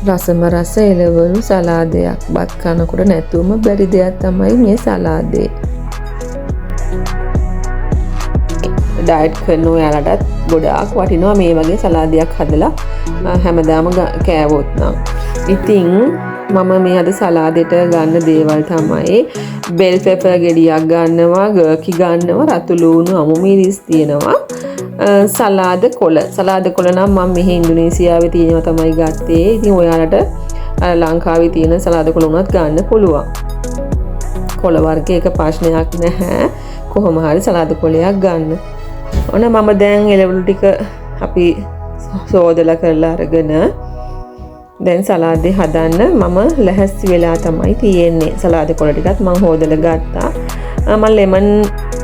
රසම රස එළවලු සලාදයක්. බත් කනකොට නැතුවම බැරි දෙයක් තමයි මේ සලාදේ. ඩයට් කරන ඔයාලටත් ගොඩාක් වටිනවා මේ වගේ සලාදයක් හදලා හැමදාම කෑවොත් නම්. ඉතින් මම මේ අද සලාදෙට ගන්න දේවල් තමයි බෙල් පෙපර් ගෙඩියක් ගන්නවා, ගර්කි ගන්නවා, රතු ලුණු, අමු මිරිස් තියෙනවා, සලාද කොළ. සලාද කොළ නම් මම මෙහි ඉන්දුනීසියාවේ තියෙනවා තමයි ගත්තේ. ඉතින් ඔයාලට අර ලංකාවේ තියෙන සලාද කොළ වුණත් ගන්න පුළුවන්. කොළ වර්ග එක ප්‍රශ්නයක් නැහැ. කොහොම හරි සලාද කොළයක් ගන්න. ඔන්න මම දැන් එළවලු ටික අපි සෝදලා කරලා අරගෙන දැන් සලාදේ හදන්න මම ලැහැස්ති වෙලා තමයි තියෙන්නේ. සලාද කොළ ටිකත් මං හොදලා ගත්තා. මං ලෙමන්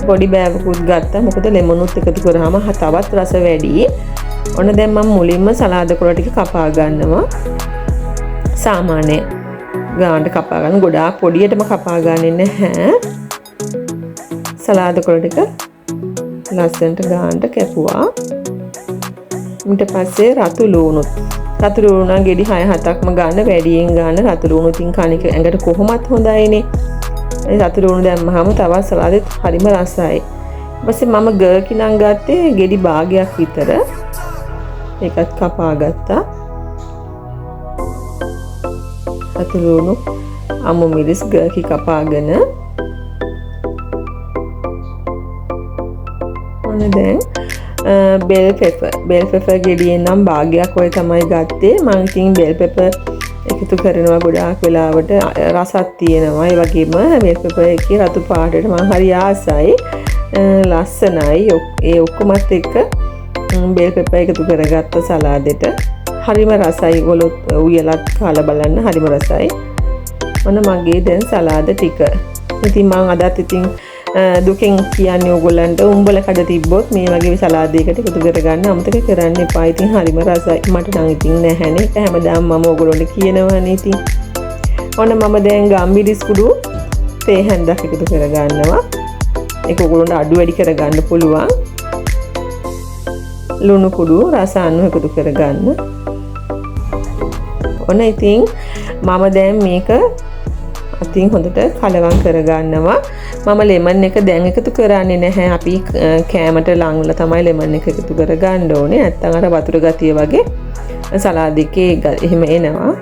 පොඩි බෑවකුත් ගත්තා. මොකද ලෙමනුත් එකතු කරාම තවත් රස වැඩි. ඔන්න දැන් මං මුලින්ම සලාද කොළ ටික කපා ගන්නවා. සාමාන්‍ය ගානට කපා ගන්න. ගොඩාක් පොඩියටම කපා ගන්නෙ නැහැ. සලාද කොළ ටික ලස්සනට ගානට කැපුවා. ඊට පස්සේ රතු ලුණුත්. රතු ලුණු නම් ගෙඩි 6-7ක්ම ගන්න, වැඩියෙන් ගන්න. රතු ලුණු ඉතින් කණික ඇඟට කොහොමත් හොඳයිනේ. ඒ රතු ලුණු දැම්මහම තවත් සලාදෙත් හරිම රසයි. ඊට පස්සේ මම ගර්කි නම් ගත්තේ ගෙඩි භාගයක් විතර. ඒකත් කපා ගත්තා. රතු ලුණු, අමු මිරිස්, ගර්කි කපාගෙන ඔන්න දැන් බෙල් පෙපර්. බෙල් පෙපර් ගෙඩියෙන් නම් භාගයක් ඔය තමයි ගත්තේ. මං ඉතින් බෙල් පෙපර් එකතු කරනවා ගොඩාක් වෙලාවට. රසක් තියෙනවා. ඒ වගේම බෙල් පෙපර් එකේ රතු පාටට මං හරි ආසයි. ලස්සනයි. ඒ ඔක්කොමත් එක්ක බෙල් පෙපර් එකතු කරගත්ත සලාදෙට හරිම රසයි. ඔයගොල්ලොත් උයලත් කාලා බලන්න හරිම රසයි. ඔන්න මගේ දැන් සලාද ටික. ඉතින් මං අදත් ඉතින් දුකෙන් කියන්නේ ඕගොල්ලන්ට උඹල කඩ තිබ්බොත් මේ වගේ සලාදයකට එකතු කරගන්න අමතක කරන්න එපා. ඉතින් හරිම රසයි. මට නම් ඉතින් නැහැනේ. ඒක හැමදාම මම ඕගොල්ලන්ට කියනවනේ ඉතින්. ඔන්න මම දැන් ගම්මිරිස් කුඩු තේ හැන්දක් එකතු කරගන්නවා. ඒක ඕගොල්ලන්ට අඩු වැඩි කරගන්න පුළුවන්. ලුණු කුඩු රස අනුව එකතු කරගන්න. ඔන්න ඉතින් මම දැන් මේක අතින් හොඳට කලවම් කරගන්නවා. මම ලෙමන් එක දැන් එකතු කරන්නේ නැහැ. අපි කෑමට ලං වෙලා තමයි ලෙමන් එක එකතු කරගන්න ඕනේ. නැත්තම් අර වතුර ගතිය වගේ සලාද් එකේ එහෙම එනවා.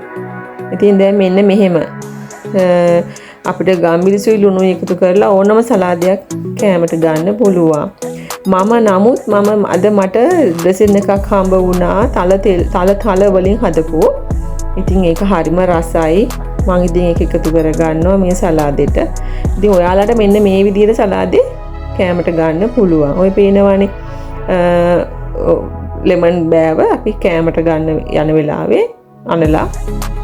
ඉතින් දැන් මෙන්න මෙහෙම අපිට ගම්මිරිසුයි ලුණුයි එකතු කරලා ඕනම සලාදයක් කෑමට ගන්න පුළුවන්. නමුත් මම අද මට ඩ්‍රෙසින් එකක් හම්බ වුණා තල තෙල්, තල තල වලින් හදපු. ඉතින් ඒක හරිම රසයි. මං ඉතින් ඒක එකතු කරගන්නවා මේ සලාදෙට. ඉතින් ඔයාලට මෙන්න මේ විදිහට සලාදේ කෑමට ගන්න පුළුවන්. ඔය පේනවනේ ලෙමන් බෑව අපි කෑමට ගන්න යන වෙලාවේ අනලා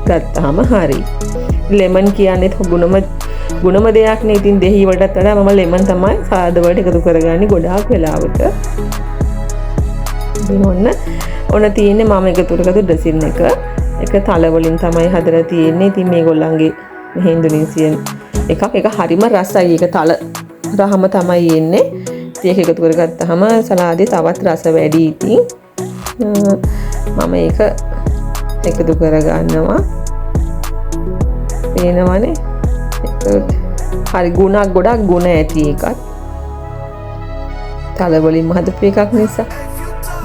ගත්තාම හරි. ලෙමන් කියන්නේ ගුණම දෙයක් නේ. ඉතින් දෙහි වලටත් වඩා මම ලෙමන් තමයි සලාද වලට එකතු කරගන්නේ ගොඩාක් වෙලාවට. ඉතින් ඔන්න තියෙන්නේ මම එකතු කරගත්තු ඩ්‍රෙසින් එක. එක තල වලින් තමයි හදලා තියෙන්නේ. ඉතින් මේගොල්ලන්ගේ මෙහි ඉන්දුනීසියන් එකක්. ඒක හරිම රසයි. ඒක තල රහම තමයි එන්නේ. ඉතින් ඒක එකතු කරගත්තාම සලාදේ තවත් රස වැඩි. ඉතින් මම ඒක එකතු කරගන්නවා. පේනවනේ. ඒක හරි ගොඩක් ගුණ ඇති එකක්. තල වලින්ම හදපු එකක් නිසා.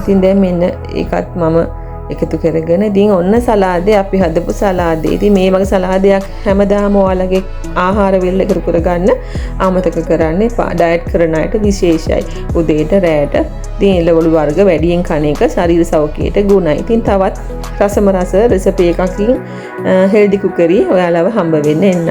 ඉතින් දැන් මෙන්න ඒකත් මම එකතු කරගෙන ඉතින් ඔන්න සලාදේ අපි හදපු සලාදේ. ඉතින් මේ වගේ සලාදයක් හැමදාම ඔයාලගේ ආහාර වේල එකතු කරගන්න අමතක කරන්න එපා. ඩයට් කරන අයට විශේෂයි. උදේට රැයට ඉතින් එළවලු වර්ග වැඩියෙන් කන එක ශරීර සෞඛ්‍යයට ගුණයි. ඉතින් තවත් රසම රස රෙසිපි එකකින් හෙල්දි කුකරි ඔයාලව හම්බ වෙන්න එන්න.